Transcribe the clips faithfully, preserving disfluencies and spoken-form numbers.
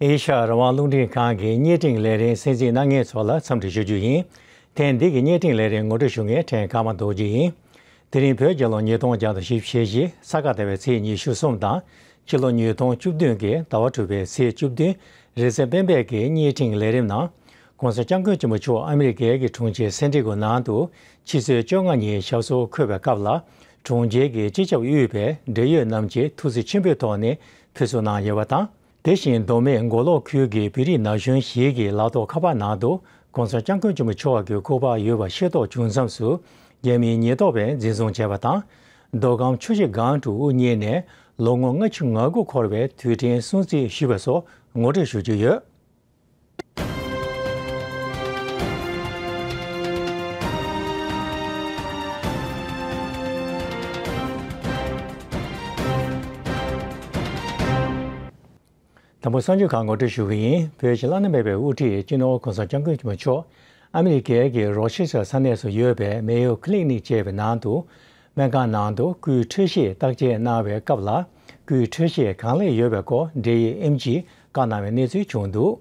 ཨེ་ཤ་ཡ་རང་དབང་རླུང་འཕྲིན་ཁང་གི་བརྙན་འཕྲིན་ལས་རིམ་གསན་གཟིགས་གནང་མཁན་ཚོ་ལ་འཚམས་འདྲི་ཞུ་རྒྱུ་ཡིན། ཐེངས་འདི་གི་བརྙན་འཕྲིན་ལས་རིམ་ངོ་སྤྲོད་ཞུ་མཁན་ཕྲན་ཀརྨ་རྡོ་རྗེ་ཡིན། དེ་རིང་བོད་རྒྱལ་ལོ་ཉིས་སྟོང་བརྒྱ་དང་བཞི་བཅུ་ཞེ་བཞི་ས་ག་ཟླ་བའི་ཚེས་ཉི་ཤུ་གསུམ་དང་ཕྱི་ལོ་ཉིས་སྟོང་བཅུ་བདུན་གྱི་ཟླ་བ་དྲུག་པའི་ཚེས་བཅུ་བདུན་རེས་གཟའ་སྤེན་པའི་གི་བརྙན་འཕྲིན་ལས་རིམ་ནང་༸གོང་ས་༸སྐྱབས་མགོན་ཆེན་པོ་མཆོག་ཨ་མི་རི་ཀའི་གི་དྲུང་ཆེ་སན་ཏི་ཡ་གོ་ནང་དུ་ཕྱི་ཚེས་བཅོ་ལྔ་ཉིན་ཞབས་སོར་འཁོད་པའི་སྐབས་ལ་གྲོང་ཁྱེར་གྱི་སྤྱི་ཁྱབ་དབུས་པའི་འབྲེལ་ཡོད་རྣམས་ཀྱིས་ཐུགས་བརྩེ་ཆེན་པོའི་ཐོག་ནས་ཕེབས་བསུ་གནང་ཡོད་པ་དང་། དེ་བཞིན་མདོ་སྨད་མགོ་ལོག་ཁུལ་གྱི་བོད་རིགས་ན་གཞོན་ཞིག་གིས་ལག་ཐོགས་ཁ་པར་ནང་དུ་༸གོང་ས་༸སྐྱབས་མགོན་ཆེན་པོ་མཆོག་གི་སྐུ་པར་ཡོད་པ་ཤེས་རྟོགས་བྱུང་མཚམས་སུ་རྒྱ་མིའི་ཉེན་རྟོག་པས་འཛིན་བཟུང་བྱས་པ་དང་། མདོ་ཁམས་ཆུ་བཞི་སྒང་དྲུག་དབུ་བརྙེས་ནས་ལོ་ངོ་ལྔ་བཅུ་ང་དགུ་འཁོར་བའི་དུས་དྲན་སྲུང་བརྩི་ཞུས་པ་སོགས་ངོ་སྤྲོད་ཞུ་རྒྱུ་ཡོད། དང་པོ་གསར་འགྱུར་ཁག་ངོ་སྤྲོད་ཞུ་གི་ཡིན། བོད་ཀྱི་བླ་ན་མེད་པའི་དབུ་ཁྲིད་སྤྱི་ནོར་༸གོང་ས་༸སྐྱབས་མགོན་ཆེན་པོ་མཆོག་ཨ་མི་རི་ཀའི་གི་རོ་ཆེ་སི་ཊར་ས་གནས་སུ་ཡོད་པའི་མེ་ཡོ་ཁི་ལི་ནིག་ཅེས་པའི་ནང་དུ་སྨན་ཁང་ནང་དུ་སྐུའི་འཕྲོད་བཞེས་བརྟག་དཔྱད་གནང་བའི་སྐབས་ལ་སྐུའི་འཕྲོད་བཞེས་གང་ལེགས་ཡོད་པའི་སྐོར་འབྲེལ་ཡོད་ཨེམ་ཆིས་བཀའ་གནང་བའི་གནས་ཚུལ་བྱུང་འདུག་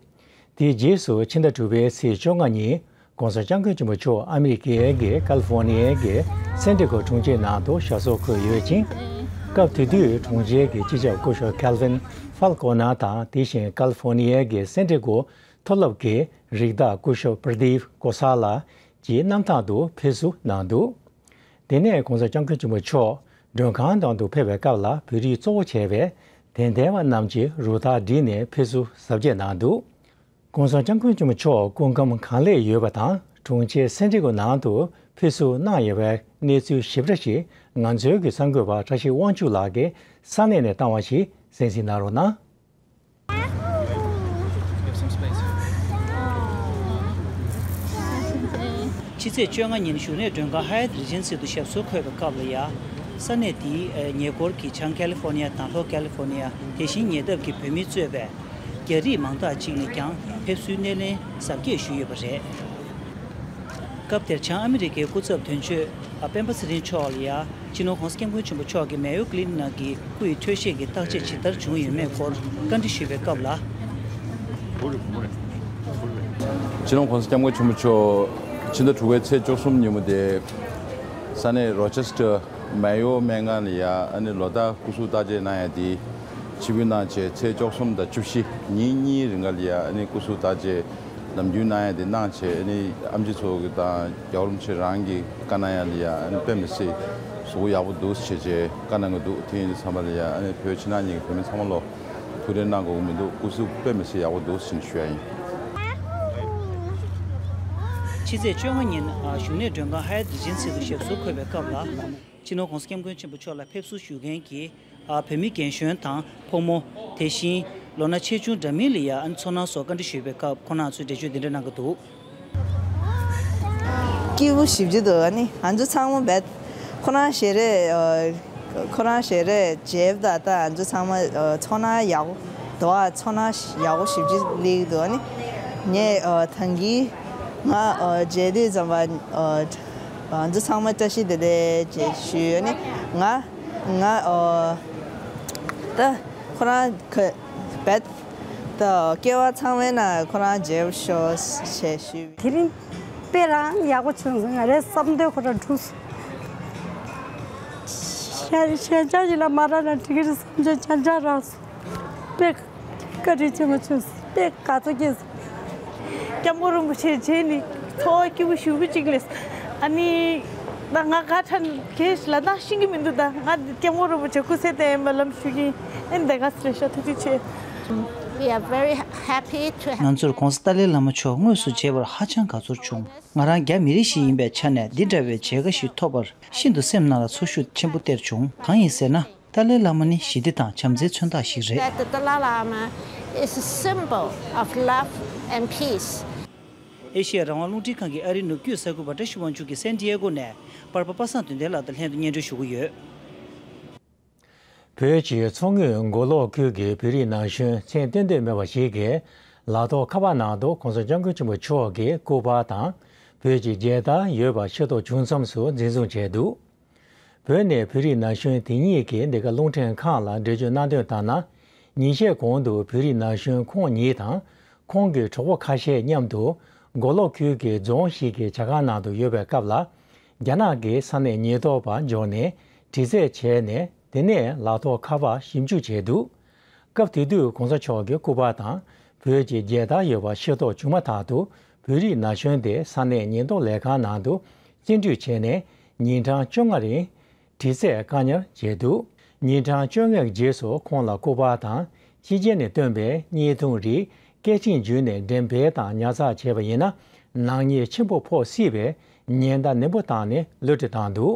དེའི་རྗེས་སུ་ཕྱི་ཟླ་དྲུག་པའི་ཚེས་བཅོ་ལྔ་ཉིན་༸གོང་ས་༸སྐྱབས་མགོན་ཆེན་པོ་མཆོག་ཨ་མི་རི་ཀའི་གི་ཀ་ལི་ཧྥོ་ནི་ཡའི་གི་སན་ཏི་ཡ་གོ་གྲོང་ཁྱེར་ནང་དུ་ཞབས་སོར་འཁོད་ཡོད་ཅིང་། སྐབས་དེ་དུས་གྲོང་ཁྱེར་གྱི་སྤྱི་ཁྱབ་སྐུ་ཞབས་ཀལ་ཝིན་ཧྥལ་ཀོ་ནར་དང་དེ་བཞིན་ཀ་ལི་ཧྥོ་ནི་ཡའི་གི་སན་ཏི་ཡ་གོ་མཐོ་སློབ་ཀྱི་རིགས་བདག་སྐུ་ཞབས་པར་དིབ་ཀོ་ས་ལ་གྱི་གནམ་ཐང་དུ་ཕེབས་བསུ་གནང་འདུག་དེ་ནས་༸གོང་ས་༸སྐྱབས་མགོན་ཆེན་པོ་མཆོག་མགྲོན་ཁང་ནང་དུ་ཕེབས་པའི་སྐབས་ལ་བོད་རིགས་གཙོ་བོ་བྱས་པའི་དད་ལྡན་པ་རྣམས་ཀྱིས་རུ་སྟར་བསྒྲིགས་ནས་ཕེབས་བསུ་གཟབ་རྒྱས་གནང་འདུག ༸གོང་ས་༸སྐྱབས་མགོན་ཆེན་པོ་མཆོག་སྐུ་ཁམས་གང་ལེགས་ཡོད་པ་དང་། གྲོང་ཁྱེར་སན་ཏི་ཡ་གོ་ནང་དུ་ཕེབས་བསུ་གནང་ཡོད་པའི་གནས་ཚུལ་ཞིབ་ཕྲ་ཞིག་ང་ཚོའི་གི་གསར་འགོད་པ་བཀྲ་ཤིས་དབང་ཕྱུག་ལགས་ཀྱིས་ས་གནས་ནས་བཏང་བ་ཞིག་གསན་གཟིགས་གནང་རོགས་གནང་། ཕྱི་ཚེས་བཅོ་ལྔ་ཉིན་བཞུགས་གནས་མགྲོན་ཁང་ཧ་ཡ་ཊི་རི་ཇེན་སི་དུ་ཞབས་སོར་འཁོད་པའི་སྐབས་ལ་ཡ། ས་གནས་དེའི་ཉེ་འཁོར་གྱི་བྱང་ཀ་ལི་ཧྥོར་ནི་ཡ་དང་ལྷོ་ཀ་ལི་ཧྥོར་ནི་ཡ། དེ་བཞིན་ཉེ་འདབས་ཀྱི་བོད་མི་གཙོས་པའི་རྒྱ་རིགས་མང་དག་ཅིག་ནས་ཀྱང་ཕེབས་བསུའི་སྣེ་ལེན་གཟབ་རྒྱས་ཞུས་ཡོད་པ་རེད། སྐབས་དེར་བྱང་ཨ་མི་རི་ཀའི་སྐུ་ཚབ་དོན་གཅོད་སྤེན་པ་ཚེ་རིང་མཆོག་ལ་ཡ། སྤྱི་ནོར་༸གོང་ས་༸སྐྱབས་མགོན་ཆེན་པོ་མཆོག་གིས་མེ་ཡོ་ཀི་ལི་ནིག་ནང་གི་སྐུ་ཡི་འཕྲོད་བཞེས་ཀྱི་བརྟག་དཔྱད་ཇི་ལྟར་བྱུང་ཡོད་མེད་སྐོར་བཀའ་འདྲི་ཞུས་པའི་སྐབས་ལ། སྤྱི་ནོར་༸གོང་ས་༸སྐྱབས་མགོན་ཆེན་པོ་མཆོག་ཕྱི་ཟླ་དྲུག་པའི་ཚེས་བཅུ་གསུམ་ཉིན་མོ་དེ་ས་གནས་རོ་ཆེ་སི་ཊར་མེ་ཡོ་སྨན་ཁང་ལ་ཡ་ཨ་ནི་ལོ་ལྟར་སྐུ་གཟུགས་བརྟག་དཔྱད་གནང་ཡ་དེ་ཆིབས་བསྒྱུར་གནང་བྱས། ཚེས་བཅུ་གསུམ་དང་བཅུ་བཞི་ཉིན་གཉིས་རིང་ག་ལ་ཡ་ཨ་ནི་སྐུ་གཟུགས་བརྟག་དཔྱད་ནམ་རྒྱུན་གནང་ཡ་དེ་གནང་བྱས། ཨ་ནི་ཨེམ་ཆི་ཚོ་གི་དང་རྒྱལ་བ་རིན་པོ་ཆེ་རང་གི་བཀའ་གནང་ཡ་ལ་ཡ་ཨ་ནི་དཔེ་མི་སྲིད་གཟུགས་ཡག་པོ་འདུག་བྱས་བྱས་བཀའ་གནང་གི་འདུག་དེ་ཡིན་དུས་ཙམ་པ་ལ་ཡ་ཨ་ནི་བོད་ཕྱི་ནང་གཉིས་ཀྱི་བོད་མི་ཚང་མ་ལོ་ཐུགས་རེ་གནང་དགོས་ཀྱི་མི་འདུག་སྐུ་གཟུགས་དཔེ་མི་སྲིད་ཡག་པོ་འདུག་ཟེར་ནས་ཞུ་ཡ་ཡིན། ཕྱི་ཚེས་བཅོ་ལྔ་ཉིན་བཞུགས་གནས་མགྲོན་ཁང་ཧ་ཡ་ཊི་རི་ཇེན་སི་དུ་ཞབས་སོར་འཁོད་པའི་སྐབས་ལ། སྤྱི་ནོར་༸གོང་ས་༸སྐྱབས་མགོན་ཆེན་པོ་མཆོག་ལ་ཕེབས་བསུ་ཞུ་མཁན་གྱི་བོད་མི་རྒན་གཞོན་དང་ཕོ་མོ། དེ་བཞིན་ལོ་ན་ཆེ་ཆུང་འདྲ་མིན་ལ་ཡ་ཨ་ནི་ཚོར་སྣང་སོགས་བཀའ་འདྲི་ཞུས་པའི་སྐབས་ཁོང་རྣམ་ཚོས་འགྲེལ་བརྗོད་འདི་འདྲ་གནང་གི་འདུག་སྐྱིད་པོ་ཞེ་པོ་ཅིག་འདུག་ཨ་ནི་ང་ཚོ་ཚང་མ་བེད་ཁོ་རང་ཞལ་རས། ཁོ་རང་ཞལ་རས་མཇལ་བ་དང་ད་ང་ཚོ་ཚང་མ་ཚོར་སྣང་ཡག་པོ་འདུག་ཨ་ཚོར་སྣང་ཡག་པོ་ཞེ་པོ་ཅིག་སླེབས་འདུག་ཨ་ནི་ངས་ད་གིན་ང་མཇལ་དུས་ཙམ་པ་ང་ཚོ་ཚང་མ་བཀྲ་ཤིས་བདེ་ལེགས་ཅེས་ཞུས། ཨ་ནི་ང་ང་ད་ཁོ་རང་ག་བེད་ད་སྐྱེ་བ་ཚང་མའི་ནང་ཁོ་རང་མཇལ་ཤོག་ཅེས་ཞུས། དེ་རིང་དཔེ་རང་ཡག་པོ་བྱུང་སོང་། ང་རའི་བསམ་འདུན་ཁོ་རང་འགྲུབ་སོང་། གཞན་གཞན་ཅག་ཡིན་ན་མ་རག་ན་འགྲིག་གི་རེད་བསམ་བྱས་ཅང་ཅང་རག་སོང་། དཔེ་བཀའ་དྲིན་ཆེན་པོ་བྱུང་སོང་། དཔེ་དགའ་ཚོར་སྐྱེས་སོང་། སྐྱབས་མགོན་རིན་པོ་ཆེ་མཇལ་ནས་ཚོར་བ་སྐྱིད་པོ་ཞེ་པོ་ཅིག་སླེབས་སོང་། ཨ་ནི་ད་ང་དགའ་ཚོར་གས་ལབ་ན་ཤེས་ཀྱི་མི་འདུག་ད་ང་སྐྱབས་མགོན་རིན་པོ་ཆེ་སྐུ་ཚེ་བརྟན་པ་ལ་ཡམ་ཞུ་གི་ཡིན། ཨེ་འདི་ག་ཚོད་རེད་ཤག་ཐུགས་རྗེ་ཆེ། We are very happy to have ང་ཚོར་༸གོང་ས་ཏཱ་ལའི་བླ་མ་མཆོག་དངོས་སུ་མཇལ་བར་ཧ་ཅང་དགའ་ཚོར་བྱུང་། ང་རང་རྒྱ་མི་རིགས་ཤིག་ཡིན་པའི་ཆ་ནས་འདི་འདྲ་བའི་མཇལ་ཁ་ཞིག་ཐོབ་པར་ཤིན་ཏུ་སེམས་ནང་ལ་ཚོར་ཤུགས་ཆེན་པོ་སྟེར་བྱུང་། གང་ཡིན་ཟེར་ན། ཏཱ་ལའི་བླ་མ་ནི་ཞི་བདེ་དང་བྱམས་བརྩེའི་མཚོན་རྟགས་ཤིག་རེད། That the Dalai Lama is a symbol of love and peace. ཨེ་ཤི་ཡ་རང་དབང་རླུང་འཕྲིན་ཁང་གི་ཨ་རིའི་ནུབ་རྒྱུད་གསར་འགོད་པ་བཀྲ་ཤིས་དབང་ཕྱུག་གིས་སན་ཏི་ཡེ་གོ་ནས་པར་པ་པ་སངས་དོན་ལྡན་ལགས་དང་ལྷན་དུ་སྙན་སྒྲོན་ཞུ་གི་ཡོད། བོད་ཀྱི་མཚོ་སྔོན་མགོ་ལོག་ཁུལ་གྱི་བོད་རིགས་ན་གཞོན་མཚན་བཏོན་འདོད་མེད་པ་ཞིག་གིས་ལག་ཐོགས་ཁ་པར་ནང་དུ་༸གོང་ས་༸སྐྱབས་མགོན་ཆེན་པོ་མཆོག་གི་སྐུ་པར་དང་བོད་ཀྱི་རྒྱལ་དར་ཡོད་པ་ཤེས་རྟོགས་བྱུང་མཚམས་སུ་འཛིན་བཟུང་བྱས་འདུག་བོད་ནས་བོད་རིགས་ན་གཞོན་དེ་གཉིས་ཀྱིས་འདི་ག་རླུང་འཕྲིན་ཁང་ལ་འགྲེལ་བརྗོད་གནང་དོན་ལྟར་ན། ཉིན་ཤས་གོང་དུ་བོད་རིགས་ན་གཞོན་ཁོང་ཉིད་དང་། ཁོང་གི་གྲོགས་པོ་ཁ་ཤས་མཉམ་དུ་མགོ་ལོག་ཁུལ་གྱི་རྫོང་ཞིག་གི་ཇ་ཁང་ནང་དུ་ཡོད་པའི་སྐབས་ལ། རྒྱ་ནག་གི་ས་གནས་ཉེན་རྟོག་པ་འབྱོར་ནས་དྲི་རྩད་བྱས་ནས། དེ་ནས་ལག་ཐོགས་ཁ་པར་ཞིབ་འཇུག་བྱས་འདུག་སྐབས་དེ་དུས་གོང་ས་མཆོག་གི་སྐུ་པར་དང་བོད་ཀྱི་རྒྱལ་དར་ཡོད་པ་ཤེས་རྟོགས་བྱུང་མ་ཐག་ཏུ། བོད་རིགས་ན་གཞོན་དེ་ས་གནས་ཉེན་རྟོག་ལས་ཁང་ནང་དུ་བཙན་འཁྲུད་བྱས་ནས། ཉིན་གྲངས་བཅོ་ལྔ་རིང་དྲི་རྩད་བཀག་ཉར་བྱས་འདུག་ཉིན་གྲངས་བཅོ་ལྔའི་རྗེས་སུ་ཁོང་ལ་སྐུ་པར་དང་ཕྱི་རྒྱལ་ནས་བཏོན་པའི་བརྙན་ཐུང་རིགས་སྐད་ཆ་བརྒྱུད་ནས་འགྲེམས་སྤེལ་དང་ཉར་ཚགས་བྱས་པ་ཡིན་ན། ནག་ཉེས་ཆེན་པོ་ཕོག་སྲིད་པས་ཉེན་བརྡ་ནན་པོ་བཏང་ནས་གློད་གྲོལ་བཏང་འདུག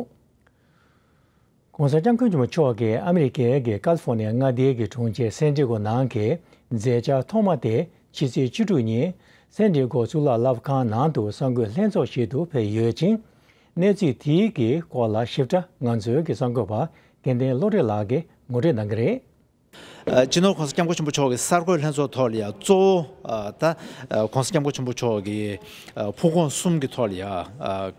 ྋགོང་ས་ྋསྐྱབས་མགོན་ཆེན་པོ་མཆོག་གིས་ཨ་མི་རི་ཀའི་ཀ་ལི་ཧྥོ་ནི་ཡ་མངའ་སྡེའི་གྲོང་ཁྱེར་སན་ཌི་ཡེ་གོ་ནང་གི་མཛད་འཆར་ཐོག་མ་དེ་ཕྱི་ཚེས་བཅུ་དྲུག་ཉིན་སན་ཌི་ཡེ་གོ་གཙུག་ལག་སློབ་ཁང་ནང་དུ་གསར་འགོད་ལྷན་ཚོགས་ཤིག་ཏུ་ཕེབས་ཡོད་ཅིང་། གནས་ཚུལ་དེའི་གི་སྐོར་ལ་ཞིབ་ཕྲ་ང་ཚོའི་གི་གསར་འགོད་པ་དགེ་ལྡན་བློ་གྲོས་ལགས་ཀྱིས་ངོ་སྤྲོད་གནང་གི་རེད། ཨ། སྤྱི་ནོར་ྋགོང་ས་ྋསྐྱབས་མགོན་ཆེན་པོ་མཆོག་གི་གསར་འགོད་ལྷན་ཚོགས་ཐོག་ལ་ཡང་གཙོ་བོ། ཨ། ད། ཨ། ྋགོང་ས་ྋསྐྱབས་མགོན་ཆེན་པོ་མཆོག་གི། ཨ། ཕུགས་དགོངས་གསུམ་གྱི་ཐོག་ལ་ཡང་། ཨ།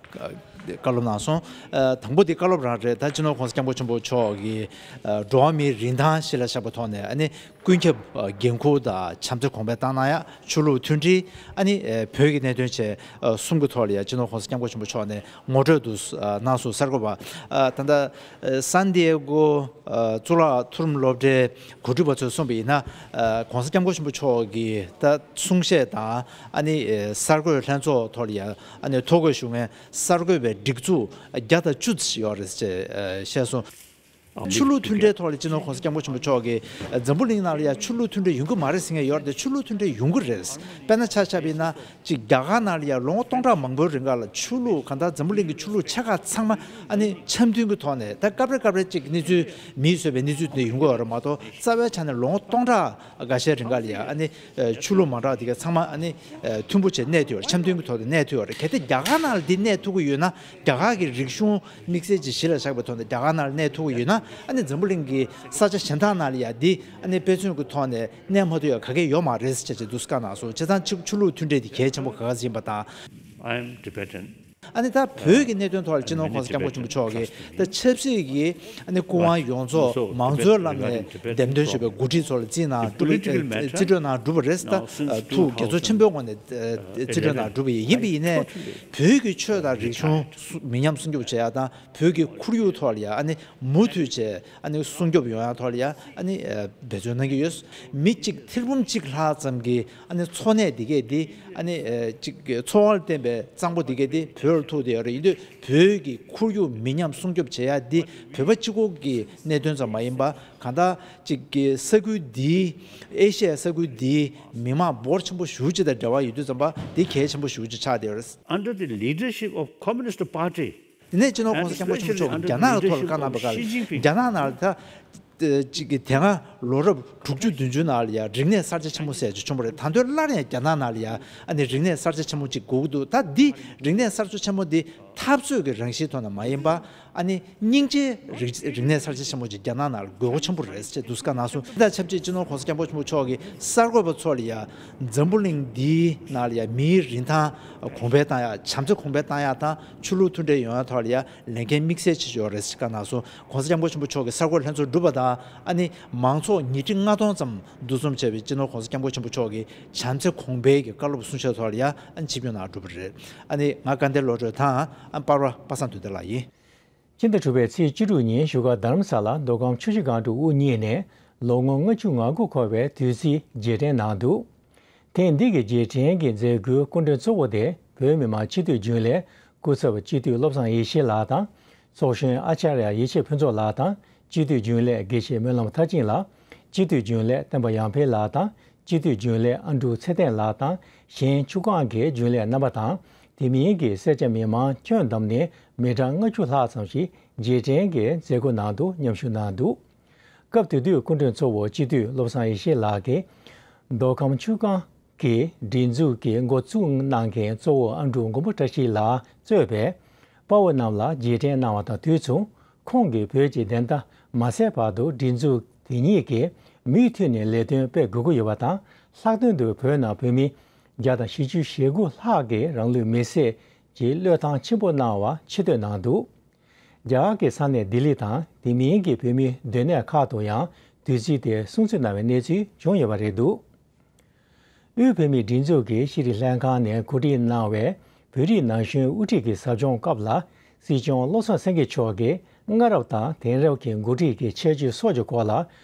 བཀའ་སློབ་གནང་སོང་། ཨ། དང་པོ་དེ་བཀའ་སློབ་རང་རེད། ད་སྤྱི་ནོར་ྋགོང་ས་ྋསྐྱབས་མགོན་ཆེན་པོ་མཆོག་གི། ཨ། འགྲོ་བ་མིའི་རིན་ཐང་གཞི་ལ་བཞག་པའི་ཐོག་ནས། ཨ་ནི་ཀུན་ཁྱབ། ཨ། འགན་འཁུར་དང་བྱམས་བརྩེ་གོང་འཕེལ་བཏང་གནང་ཡ། ཆོས་ལུགས་མཐུན་སྒྲིལ། ཨ་ནི། ཨ། བོད་ཀྱི་གནད་དོན་བཅས། ཨ། གསུམ་གྱི་ཐོག་ལ་ཡང་སྤྱི་ནོར་ྋགོང་ས་ྋསྐྱབས་མགོན་ཆེན་པོ་མཆོག་ནས་ངོ་སྤྲོད་དུ། ཨ། གནང་སོང་། གསར་འགོད་པ། ཨ། ད་ལྟ། ཨ། སན་ཏི་ཡེ་གོ། ཨ། གཙུག་ལག་མཐོ་རིམ་སློབ་གྲྭའི་གོ་སྒྲིག་པ་ཚོས་གསུངས་པ་ཡིན་ན། ཨ། ྋགོང་ས་ྋསྐྱབས་མགོན་ཆེན་པོ་མཆོག་གི་ད་གསུང་བཤད་དང་། ཨ་ནི། ཨ། གསར་འགོད་ལྷན་ཚོགས་ཐོག་ལ་ཡང་། ཨ་ནི་ཐོ་འགོད་ཞུ་མཁན་གསར་འགོད་པའི་སྒྲིག་འཛུགས་བརྒྱ་དང་བཅུ་ཙམ་ཡོད་རེད་ཅེས། ཨ། བཤད་སོང་། ཆོས་ལུགས་མཐུན་འབྲེལ་ཐོག་ལ་སྤྱི་ནོར་ྋགོང་ས་ྋསྐྱབས་མགོན་ཆེན་པོ་མཆོག་གིས། ཨ། འཛམ་བུ་གླིང་ནང་ལ་ཡང་ཆོས་ལུགས་མཐུན་འབྲེལ་ཡོང་གི་མ་རེད་ཟེར་མཁན་ཡོད་རེད་དེ། ཆོས་ལུགས་མཐུན་འབྲེལ་ཡོང་གི་རེད། དཔེར་ན་ཆ་བཞག་པ་ཡིན་ན། ཅིག་རྒྱ་གར་ནང་ལ་ཡང་ལོ་ངོ་སྟོང་ཕྲག་མང་པོའི་རིང་ག་ལ་ཆོས་ལུགས། གང་ལྟར་འཛམ་བུ་གླིང་གི་ཆོས་ལུགས་ཆེ་ཁག་ཚང་མ། ཨ་ནི་འཆམ་མཐུན་གྱི་ཐོག་ནས། ད་སྐབས་རེ་སྐབས་རེ་ཅིག་གནས་ཚུལ། མིས་བཟོས་པའི་གནས་ཚུལ་དེ་ཡོང་གི་ཡོད་རེད་མ་གཏོགས། རྩ་བའི་ཆ་ནས་ལོ་ངོ་སྟོང་ཕྲག་འགའ་ཤས་རིང་ག་ལ་ཡང་། ཨ་ནི། ཨ། ཆོས་ལུགས་མང་དྲགས་དེ་ག་ཚང་མ། ཨ་ནི། ཨ། མཐུན་པོ་བྱས་གནས་ཐུབ་ཡོད་རེད། འཆམ་མཐུན་གྱི་ཐོག་ཏུ་གནས་ཐུབ་ཡོད་རེད། གལ་ཏེ་རྒྱ་གར་ནང་ལ་འདི་གནས་ཐུབ་ཀྱི་ཡོད་ན། རྒྱ་གར་གྱི་རིག་གཞུང་དམིགས་བསལ་གྱི་གཞི་ལ་བཞག་པའི་ཐོག་ནས་རྒྱ་གར་ནང་ལ་གནས་ཐུབ་ཀྱི་ཡོད་ན། ཨ་ནི་འཛམ་བུ་གླིང་གི་ས་ཆ་གཞན་དག་ནང་ལ་ཡང་འདི། ཨ་ནི་དཔེ་མཚོན་གྱི་ཐོག་ནས་གནས་མ་ཐུབ་ཡ་ག་གེ་ཡོད་མ་རེད་ཅེས་ཅེས་འདུག་སེ་བཀའ་གནང་སོང་། བྱས་ཙང་ཆོས། ཆོས་ལུགས་མཐུན་འབྲེལ་དེ་གལ་ཆེན་པོ་ག་ག་ཟིག་ཡིན་པ་དང་། I am Tibetan. ཨ་ནི་ད་བོད་ཀྱི་གནད་དོན་ཐོག་ལ་སྤྱི་ནོར་ྋགོང་ས་ྋསྐྱབས་མགོན་ཆེན་པོ་མཆོག་གིས། ད་ཆབ་སྲིད་ཀྱི། ཨ་ནི་སྐུ་དབང་ཡོངས་རྫོགས་མང་གཙོའི་ལམ་ནས་འདེམས་ཐོན་ཞུས་པའི་འགོ་ཁྲིད་ཚོ་ལ་རྩིས་གནང་གྲུབ། རྩིས་སྤྲོད་གནང་གྲུབ་པ་རེད། ད་ཐུགས་དགྱེས་ཚོར་ཆེན་པོའི་ངང་ནས་རྩིས་སྤྲོད་གནང་གྲུབ་པ་ཡིན། ཡིན་པ་ཡིན་ནའི། བོད་ཀྱི་ཆོས་དང་རིག་གཞུང་མི་ཉམས་སྲུང་སྐྱོབ་བྱེད་ཡ་དང་། བོད་ཀྱི་ཁོར་ཡུག་ཐོག་ལ་ཡ། ཨ་ནི་མུ་མཐུད་བྱས། ཨ་ནི་སྲུང་སྐྱོབ་ཡོང་ཡ་ཐོག་ལ་ཡ། ཨ་ནི་འབད་བརྩོན་གནང་གི་ཡོད། མི་གཅིག་ཐེར་འབུམ་གཅིག་ལྷག་ཙམ་གྱི། ཨ་ནི་འཚོ་གནས་འདི་གས་འདི། ཨ་ནི། ཨ། གཅིག་གི་འཚོ་བ་ལ་བརྟེན་པའི་གཙང་པོ་འདི་གས་འདི་བོད་ལ་ཐུག་བསྡད་ཡོད་རེད། ཡིན་དུས་བོད་ཀྱི་ཁོར་ཡུག་མི་ཉམས་སྲུང་སྐྱོབ་བྱེད་ཡ་འདི་བོད་པ་གཅིག་པོ་གི་གནད་དོན་ཙམ་མ་ཡིན་པ། གང་ལྟར་གཅིག་གི་ས་ཁུལ་འདིའི། ཨེ་ཤི་ཡའི་ས་ཁུལ་འདིའི་མི་མང་འབོར་ཆེན་པོ་ཞེ་པོ་ཅིག་དང་འབྲེལ་བ་ཡོད་དུས་ཙམ་པ། འདི་གལ་ཆེན་པོ་ཞེ་པོ་ཅིག་ཆགས་བསྡད་ཡོད་རེད། Under the leadership of Communist Party, དེ་ནས་སྤྱི་ནོར་ྋགོང་ས་ྋསྐྱབས་མགོན་ཆེན་པོ་མཆོག་གིས་རྒྱ་ནག་ཐོག་ལ་བཀའ་གནང་བ་ག་ལ། རྒྱ་ནག་ནང་ལ་ད། ཨ། གཅིག་གི་དེ་སྔ་ལོ་རབས་དྲུག་ཅུ་བདུན་ཅུ་ནང་ལ་ཡ་རིག་གནས་གསར་བརྗེ་ཆེན་མོ་ཟེར་ཅིག་བྱུང་བ་རེད། ད་དུང་སླར་ཡང་རྒྱ་ནག་ནང་ལ་ཡ། ཨ་ནི་རིག་གནས་གསར་བརྗེ་ཆེན་མོ་ཅིག་དགོས་ཀྱི་འདུག་ད་འདི་རིག་གནས་གསར་བརྗེ་ཆེན་མོ་འདི་འཐབ་རྩོད་ཀྱི་རང་བཞིན་ཐོག་ནས་མ་ཡིན་པ། ཨ་ནི་སྙིང་རྗེའི་རིག་རིག་གནས་གསར་བརྗེ་ཆེན་མོ་ཅིག་རྒྱ་ནག་ནང་ལ་དགོས་མཁོ་ཆེན་པོ་རེད་ཅེས་འདུག་སེ་བཀའ་གནང་སོང་། དེ་དང་ཆབས་ཅིག་སྤྱི་ནོར་ྋགོང་ས་ྋསྐྱབས་མགོན་ཆེན་པོ་མཆོག་གིས་གསར་འགོད་པ་ཚོ་ལ་ཡ། འཛམ་བུ་གླིང་འདིའི་ནང་ལ་ཡ་མིའི་རིན་ཐང་གོང་འཕེལ་བཏང་ཡ། བྱམས་བརྩེ་གོང་འཕེལ་བཏང་ཡ་དང་། ཆོས་ལུགས་མཐུན་འབྲེལ་ཡོང་ཡ་ཐོག་ལ་ཡ་ལས་འགན་དམིགས་བསལ་ཅིག་ཡོད་རེད་ཅེས་བཀའ་གནང་སོང་། ྋགོང་ས་ྋསྐྱབས་མགོན་ཆེན་པོ་མཆོག་གིས་གསར་འགོད་ལྷན་ཚོགས་གྲུབ་པ་དང་། ཨ་ནི་མང་ཚོགས་ཉིས་ཁྲི་ལྔ་སྟོང་ཙམ་འདུ་འཛོམས་བྱས་པའི་སྤྱི་ནོར་ྋགོང་ས་ྋསྐྱབས་མགོན་ཆེན་པོ་མཆོག་གིས་བྱམས་བརྩེ་གོང་འཕེལ་གྱི་བཀའ་སློབ་གསུང་བཤད་ཐོག་ལ་ཡ། ཨ་ནི་ཆིབས་བསྒྱུར་གནང་གྲུབ་པ་རེད། ཨ་ནི་ང་དགའ་ལྡན་བློ་གྲོས་དང་། ཨ། པར་པ་པ་སངས་དོན་ལྡན་ལགས་ཡིན། ཕྱི་ཟླ་དྲུག་པའི་ཚེས་བཅུ་དྲུག་ཉིན་བཞུགས་སྒར་རྡ་རམ་ས་ལ་མདོ་ཁམས་ཆུ་བཞི་སྒང་དྲུག་དབུ་བརྙེས་ནས་ལོ་ངོ་ལྔ་བཅུ་ང་དགུ་འཁོར་བའི་དུས་ཚིགས་རྗེས་དྲན་གནང་འདུག་ཐེངས་འདི་གི་རྗེས་དྲན་གྱི་མཛད་སྒོའི་སྐུ་མགྲོན་གཙོ་བོ་དེ་བོད་མི་མང་སྤྱི་འཐུས་རྒྱུན་ལས་སྐུ་ཚབ་སྤྱི་འཐུས་བློ་བཟང་ཡེ་ཤེས་ལགས་དང་། ཚོགས་གཞོན་ཨ་ཅཱརྱ་ཡེ་ཤེས་ཕུན་ཚོགས་ལགས་དང་། སྤྱི་འཐུས་རྒྱུན་ལས་དགེ་བཤེས་སྨོན་ལམ་མཐར་ཕྱིན་ལགས། སྤྱི་འཐུས་རྒྱུན་ལས་བསྟན་པ་ཡར་འཕེལ་ལགས་དང་། སྤྱི་འཐུས་རྒྱུན་ལས་ཨ་འབྲུག་ཚེ་བརྟན་ལགས་དང་། གཞན་ཆུ་སྒང་གི་རྒྱུན་ལས་རྣམ་པ་དང་། དེ་མིན་གྱི་སེར་སྐྱ་མི་མང་ཁྱོན་བསྡོམས་ནས་མི་གྲངས་ལྔ་བཅུ་ལྷག་ཙམ་ཞིག་རྗེས་དྲན་གྱི་མཛད་སྒོ་ནང་དུ་མཉམ་ཞུགས་གནང་འདུག་སྐབས་དེ་དུས་སྐུ་མགྲོན་གཙོ་བོ་སྤྱི་འཐུས་བློ་བཟང་ཡེ་ཤེས་ལགས་ཀྱིས། མདོ་ཁམས་ཆུ་སྒང་གི་སྒྲིག་འཛུགས་ཀྱི་འགོ་བཙུགས་གནང་མཁན་གཙོ་བོ་ཨ་འབྲུག་མགོན་པོ་བཀྲ་ཤིས་ལགས་གཙོས་པའི་དཔའ་བོ་རྣམས་ལ་རྗེས་དྲན་གནང་བ་དང་དུས་མཚུངས། ཁོང་གིས་བོད་ཀྱི་བདེན་མཐའ་མ་གསལ་བར་དུ་སྒྲིག་འཛུགས་དེ་ཉིད་ཀྱིས་མུ་མཐུད་ནས་ལས་དོན་སྤེལ་དགོས་ཀྱི་ཡོད་པ་དང་། ལྷག་དོན་དུ་བོད་ནང་བོད་མི་བརྒྱ་དང་བཞི་བཅུ་ཞེ་དགུ་ལྷག་གིས་རང་ལུས་མེར་སྲེག་གི་བློས་བཏང་ཆེན་པོ་གནང་བར་ཆེ་བསྟོད་གནང་འདུག་རྒྱ་གར་གྱི་ས་གནས་ལྡི་ལི་དང་དེ་མིན་གྱི་བོད་མིའི་སྡོད་གནས་ཁག་ཏུ་ཡང་ དུས་ཚོད་དེ་སྲུང་བརྩི་གནང་བའི་གནས་ཚུལ་བྱུང་ཡོད་པ་རེད་འདུག་དབུས་བོད་མིའི་སྒྲིག་འཛུགས་ཀྱི་ཤེས་རིག་ལྷན་ཁང་ནས་གོ་སྒྲིག་གནང་བའི་བོད་རིགས་ན་གཞོན་དབུ་ཁྲིད་ཀྱི་ཟབ་སྦྱོང་སྐབས་ལ། སྲིད་སྐྱོང་བློ་བཟང་སེང་གེ་མཆོག་གིས་སྔ་རབས་དང་དེང་རབས་ཀྱི་འགོ་ཁྲིད་ཀྱི་ཁྱད་ཆོས་སོགས་ཀྱི་སྐོར་ལ་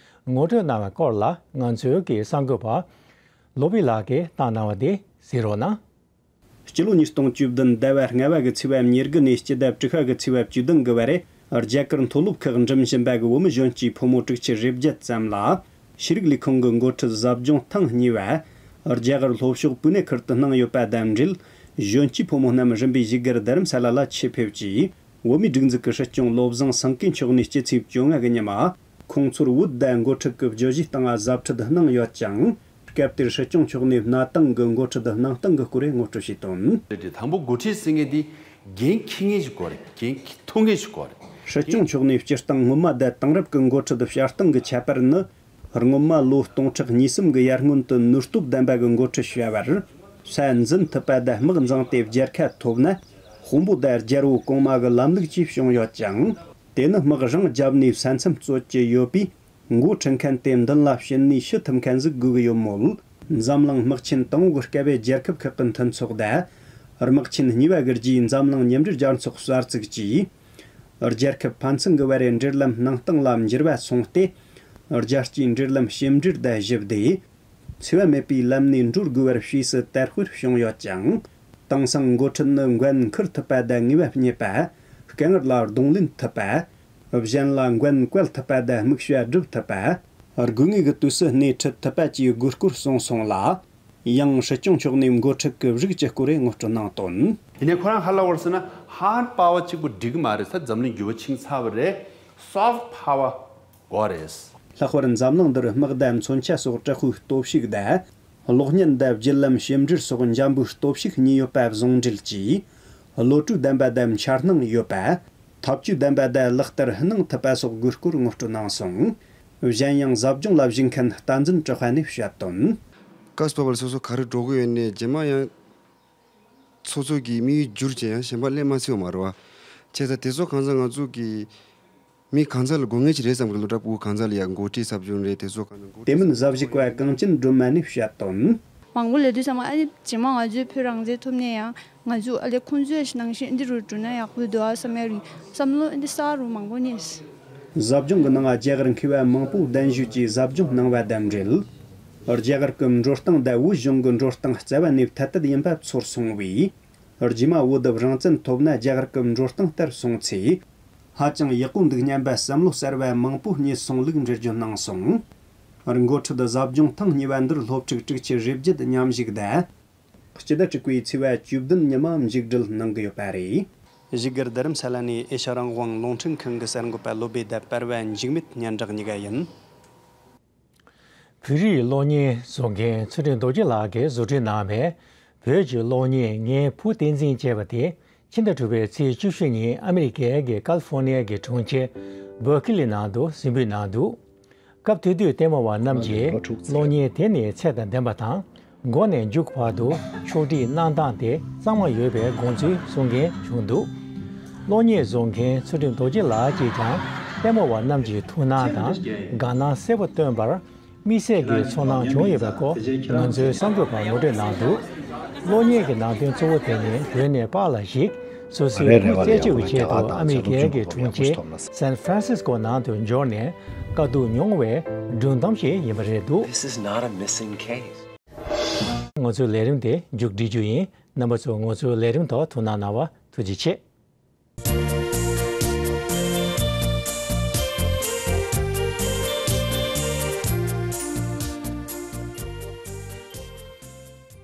ངོ་སྤྲོད་གནང་བའི་སྐོར་ལ། ང་ཚོའི་གི་གསར་འགོད་པ་བློ་བྷེ་ལགས་ཀྱིས་བཏང་གནང་བ་དེ་གཟིགས་རོགས་གནང་། སྤྱི་ལོ་ཉིས་སྟོང་བཅུ་བདུན་ཟླ་བ་ལྔ་པ་གི་ཚེས་པ་ཉེར་དགུ་ནས་སྤྱི་ཟླ་དྲུག་པ་གི་ཚེས་པ་བཅུ་བདུན་གི་བར། རྒྱ་གར་མཐོ་སློབ་ཁག་འགྲིམ་བཞིན་པ་གི་བོད་མི་གཞོན་སྐྱེས་ཕོ་མོ་དྲུག་ཅུ་རེ་བརྒྱད་ཙམ་ལ། ཤེས་རིག་ལས་ཁུངས་ཀྱི་འགོ་ཁྲིད་ཟབ་སྦྱོང་ཐེངས་གཉིས་པ། རྒྱ་གར་ལྷོ་ཕྱོགས་པུ་ནེ་ཁུལ་དུ་གནང་ཡོད་པ་དང་འབྲེལ། གཞོན་སྐྱེས་ཕོ་མོ་རྣམས་རིམ་པས་བཞུགས་སྒར་རྡ་རམ་ས་ལ་ལ་ཆེད་ཕེབས་ཀྱིས། བོད་མིའི་སྒྲིག་འཛུགས་ཀྱི་སྲིད་སྐྱོང་བློ་བཟང་སེང་གེ་མཆོག་ནས་སྤྱི་ཚེས་བཅོ་ལྔ་གི་ཉིན་མ། ཁོང་ཚོར་བོད་བརྡ་འགོ་ཁྲིད་ཀྱི་བརྗོད་གཞིའི་སྟེང་ལ་གཟབ་ཁྲིད་གནང་ཡོད་ཅིང་། སྐབས་དེར་སྲིད་སྐྱོང་མཆོག་ནས་གནའ་དེང་གི་འགོ་ཁྲིད་གནང་སྟངས་ཀྱི་སྐོར་ངོ་སྤྲོད་བྱས་དོན། དང་པོ་འགོ་ཁྲིད་ཟེར་མཁན་དེ་འགན་འཁྱེར་མཁན་ཞིག་དགོས་རེད། འགན་འཁྱེར་ཐུབ་མཁན་ཞིག་དགོས་རེད། སྲིད་སྐྱོང་མཆོག་ནས་སྤྱིར་བཏང་སྔོན་མ་དང་དེང་རབས་ཀྱི་འགོ་ཁྲིད་བྱ་སྟངས་ཀྱི་ཁྱད་པར་ནི། སྔོན་མ་ལོ་སྟོང་ཕྲག་གཉིས་གསུམ་གྱི་ཡར་སྔོན་དུ་ནུས་སྟོབས་ལྡན་པ་གི་འགོ་ཁྲིད་བྱ་བར་ས་འཛིན་ཐུབ་པ་དང་དམག་འཛིང་སྟེ་རྒྱལ་ཁ་ཐོབ་ན། དཔོན་པོ་དང་རྒྱལ་པོ་གོང་མ་གི་ལམ་ལུགས་ཀྱིས་བྱུང་ཡོད་ཅིང་། དེ་ནི་དམག་རང་རྒྱབ་ནས་ས་མཚམས་རྩོད་ཀྱི་ཡོད་པས། འགོ་ཁྲིད་མཁན་དེ་མདུན་ལ་ཕྱིན་ནས་ཞུ་ཐུབ་མཁན་ཟིག་དགོས་ཀྱི་ཡོད་མོད། འཛམ་གླིང་དམག་ཆེན་དང་པོ་གི་སྐབས་རྒྱལ་ཁབ་ཁག་གི་མཐུན་ཚོགས་དང་། དམག་ཆེན་གཉིས་པ་གི་རྗེས་འཛམ་གླིང་མཉམ་འབྲེལ་རྒྱལ་ཚོགས་གསར་བཙུགས་ཀྱིས། རྒྱལ་ཁབ་ཕན་ཚུན་གྱི་བར་འབྲེལ་ལམ་གནང་སྟངས་ལ་འགྱུར་བ་སོང་སྟེ། རྒྱལ་སྤྱིའི་འབྲེལ་ལམ་ཞིབ་འབྲེལ་དང་ཞི་བདེ། འཚེ་བ་མེད་པའི་ལམ་ནས་འགྲོ་དགོས་པར་ཕྱིས་སུ་དར་སྤེལ་བྱུང་ཡོད་ཅིང་། དེང་སང་འགོ་ཁྲིད་ནི་འགན་འཁུར་ཐུབ་པ་དང་ངེས་པ་རྙེད་པ། དཀའ་ངལ་ལ་གདོང་ལེན་ཐུབ་པ། གཞན་ལ་འགན་བཀལ་ཐུབ་པ་དང་དམིགས་བྱ་སྒྲུབ་ཐུབ་པ། དགོས་ངེས་ཀྱི་དུས་སུ་སྣེ་ཁྲིད་ཐུབ་པ་བཅས་དགོས་སྐོར་གསུངས་སོང་ལ། ཡང་སྲིད་སྐྱོང་མཆོག་ནས་འགོ་ཁྲིད་ཀྱི་རིགས་ཀྱི་སྐོར་ངོ་སྤྲོད་གནང་དོན། དེ་ནས་ཁོ་རང་ཧ་ལ་བར་སོང་ན་hard power་གཅིག་པུ་འགྲིག་གི་མ་རེད། ས་འཛམ་གླིང་འགྱུར་བ་ཕྱིན་ཚར་བ་རེད། Soft power དགོས་རེད། ལྷག་པར་འཛམ་གླིང་འདིར་དམག་དང་མཚོན་ཆ་སོགས་དྲག་པོའི་སྟོབས་ཤུགས་དང་། གློག་བརྙན་དང་བརྒྱུད་ལམ་ཞིབ་འབྲེལ་སོགས་འཇམ་པོའི་སྟོབས་ཤུགས་གཉིས་ཡོད་པ་ཟུང་འབྲེལ་གྱིས། བློ་གྲོས་ལྡན་པ་དང་འཆར་སྣང་ཡོད་པ། ཐབས་ཇུས་ལྡན་པ་དང་ལག་བསྟར་གནང་ཐུབ་པ་སོགས་དགོས་སྐོར་ངོ་སྤྲོད་གནང་སོང་། གཞན་ཡང་ཟབ་སྦྱོང་ལ་ཞུགས་མཁན་བསྟན་འཛིན་གྲགས་པ་ནས་བཤད་དོན། བཀའ་སློབ་པ་སོ་སོ་ག་རེ་འགྲོ་གི་ཡོད་ནས་རྗེས་མ་ཡང་། སོ་སོ་གི་དམིགས་ཡུལ་བསྒྱུར་བྱས་ཡང་གཞན་པ་སླེབས་མ་སྲིད་པ་མ་རེད་བ། བྱས་ཙང་དེ་ཚོ་གང་ཟག་ང་ཚོ་གི་མི་གང་ཟག་ལ་དགོས་ངེས་ཅིག་རེད་བསམ་གི་ལོ། དྲག་པོ་གང་ཟག་ལ་ཡང་འགོ་ཁྲིད་ཟབ་སྦྱོང་རེད། དེ་ཚོ་གང་ཟག་འགོ་དེ་ཁྲིད་མིན་ཟབ་ཞུགས་པ་གངས་ཅན་སྒྲོལ་མ་ནས་བཤད་དོན། མང་པོ་ལས་དུས་ཚང་མ་ཨ་ནི་རྗེས་མ་ང་ཚོའི་བོད་རང་བཙན་ཐོབ་ནས་ཡང་ང་ཚོ་ཨ་ལས་ཁོང་ཚོའི་ནང་བཞིན་འདི་རུ་འགྲོ་ན་ཡག་པོ་འདུག་ཨ་བསམ་ཡ་རེད། བསམ་བློ་འདི་གསར་རུ་མང་པོ་རྙེད། ཟབ་སྦྱོང་གི་ནང་རྒྱ་གར་མཁས་པ་མང་པོ་གདན་ཞུས་ཀྱིས་ཟབ་སྦྱོང་གནང་བ་དང་འབྲེལ། རྒྱ་གར་གྱི་འགྲོ་སྟངས་དང་བོད་གཞུང་གི་འགྲོ་སྟངས་རྩ་བ་ནས་ཐད་དད་ཡིན་པ་ཚོར་སོང་བས། རྗེས་མ་བོད་དུ་རང་བཙན་ཐོབ་ན་རྒྱ་གར་གྱི་འགྲོ་སྟངས་ལྟར་སོང་ཚེ། ཧ་ཅང་ཡག་པོ་འདུག་སྙམ་པ་བསམ་བློ་གསར་བ་མང་པོ་རྙེད་སོང་ལུགས་འགྲེལ་བརྗོད་གནང་སོང་། འགོ་ཁྲིད་ཟབ་སྦྱོང་ཐེངས་གཉིས་པ་འདིར་སློབ་ཕྲུག་དྲུག་ཅུ་རེ་བརྒྱད་མཉམ་ཞུགས་དང་། སྤྱི་ཟླ་དྲུག་པའི་ཚེས་པ་བཅུ་བདུན་ཉི་མ་མཇུག་སྒྲིལ་གནང་གི་ཡོད་པ་རེད། བཞུགས་སྒར་རྡ་རམ་ས་ལ་ནས་ཨེ་ཤ་རང་དབང་རླུང་འཕྲིན་ཁང་གི་གསར་འགོད་པ་བློ་བྷེ་དང་པར་བ་འཇིགས་མེད་སྙན་གྲགས་གཉིས་ཀ་ཡིན། བོད་རིགས་གློག་བརྙན་བཟོ་མཁན་ཚུལ་ཁྲིམས་རྡོ་རྗེ་ལགས་ཀྱིས་བཟོ་སྐྲུན་གནང་བའི་བོད་ཀྱི་གློག་བརྙན་ངའི་བུ་བསྟན་འཛིན་ཅེས་པ་དེ། ཕྱི་ཟླ་དྲུག་པའི་ཚེས་བཅུ་བཞི་ཉིན་ཨ་མི་རི་ཀའི་གི་ཀ་ལི་ཧྥོ་ནི་ཡའི་གི་གྲོང་ཁྱེར་བྷར་ཁི་ལི་ནང་དུ་གཟིགས་འབུལ་གནང་འདུག་སྐབས་དེ་དུས་ལྟད་མོ་བ་རྣམས་ཀྱིས་གློག་བརྙན་དེ་ནི་ཚད་དང་ལྡན་པ་དང་། མགོ་ནས་མཇུག་བར་དུ་ཕྱོགས་སྒྲིག་གནང་སྟངས་དེ་གཙང་མ་ཡོད་པའི་དགོངས་ཚུལ་གསུང་མཁན་བྱུང་འདུག་གློག་བརྙན་བཟོ་མཁན་ཚུལ་ཁྲིམས་རྡོ་རྗེ་ལགས་ཀྱིས་ཀྱང་ལྟད་མོ་བ་རྣམས་ཀྱི་ཐུགས་སྣང་དང་དགའ་སྣང་གསལ་པོ་བཏོན་པར། དམིགས་བསལ་གྱི་ཚོར་སྣང་བྱུང་ཡོད་པའི་སྐོར་ང་ཚོའི་གསར་འགོད་པར་ངོ་སྤྲོད་གནང་འདུག་གློག་བརྙན་གྱི་ནང་དོན་གཙོ་བོ་དེ་ནི་བོད་ནས་པཱ་ལགས་ཤིག་སོ་སོའི་བུ་རྩད་གཅོད་ཀྱི་ཆེད་དུ་ཨ་མི་རི་ཀའི་གྲོང་ཁྱེར་སན་ཧྥ་རན་སིས་ཀོ་ནང་དུ་འབྱོར་ནས་དཀའ་སྡུག་མྱོང་བའི་སྒྲུང་གཏམ་ཞིག་ཡིན་པ་རེད་འདུག This is not a missing case. ང་ཚོའི་ལས་རིམ་དེ་མཇུག་སྒྲིལ་རྒྱུ་ཡིན། རྣམ་པ་ཚོ་ང་ཚོའི་ལས་རིམ་ཐོག་ཐུགས་སྣང་གནང་བར་ཐུགས་རྗེ་ཆེ།